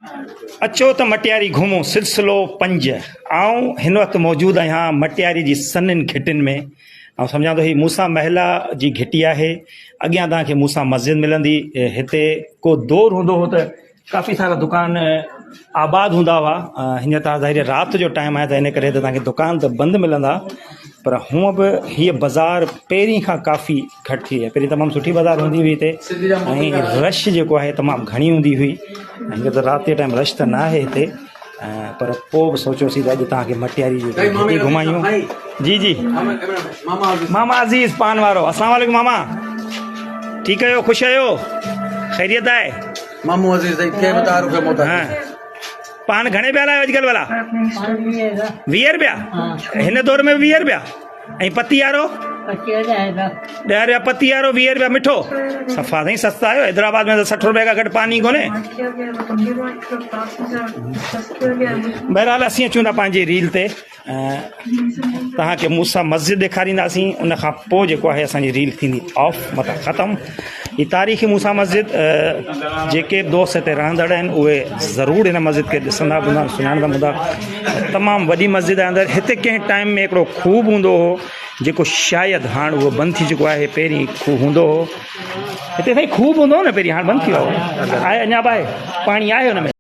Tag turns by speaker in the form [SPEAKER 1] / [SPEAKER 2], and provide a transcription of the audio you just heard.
[SPEAKER 1] اچو ته مٽياري گهمون سلسلو پنج آئون هن وقت موجود آهيان مٽياري جي سنن گهٽين ۾ آئون سمجهان ٿو هي موسيٰ محلا جي گهٽي آهي اڳيان توهان کي موسيٰ مسجد ملندي هتي ڪو دور هوندو هو ته ڪافي سارا دڪان آباد هوندا هئا هينئر ته ظاهر رات جو ٽائيم آهي ته ان ڪري توهان کي دڪان ته بند ملندا پر هونء به هيء بازار پهرين کان ڪافي گهٽ ٿي وئي آهي پهرين تمام سٺي بازار هوندي هئي هتي ۽ رش جيڪو آهي تمام گهڻي هوندي هئي هينئر ته رات جي ٽائيم رش ته نه آهي هتي پر پوء به سوچيوسين ته اڄ توهان کي مٽياري جي گهٽي گهمايون جي جي ماما عزيز پان وارو اسلام عليڪم ماما ٺيڪ آهيو خوش آهيو خيريت آهي
[SPEAKER 2] مامو عزيز سائين ڪنهن به تعارف جو محتاج
[SPEAKER 1] پان گهڻي پيا لايو اڄڪلهه ڀلا 20 روپيا هن دور ۾ 20 روپيا ۽ پتي وارو ڏهه روپيا پتي وارو 20 روپيا مٺو صفا سائين سستا آهيو حيدرآباد ۾ ته 60 روپيا کان گهٽ پان ئي ڪونهي بهرحال اسين اچون ٿا پنهنجي ريل تي توهان کي موسيٰ مسجد ڏيکارينداسين ان کان پوء جيڪو آهي اسان جي ريل ٿيندي آف مطلب ختم هي تاريخي موسيٰ مسجد جيڪي به دوست هتي رهندڙ آهن اهي ضرور هن مسجد کي ڏسندا به هوندا سڃاڻندا به هوندا تمام وڏي مسجد آهي اندر هتي ڪنهن ٽائيم ۾ هڪڙو کوهه به هوندو هو جيڪو شايد هاڻ اهو بند ٿي چڪو آهي پهرين کوهه هوندو هو هتي سائين کوهه به هوندو هو نه پهرين هاڻ بند ٿي ويو آهي اڃا به آهي پاڻي آهي ان ۾.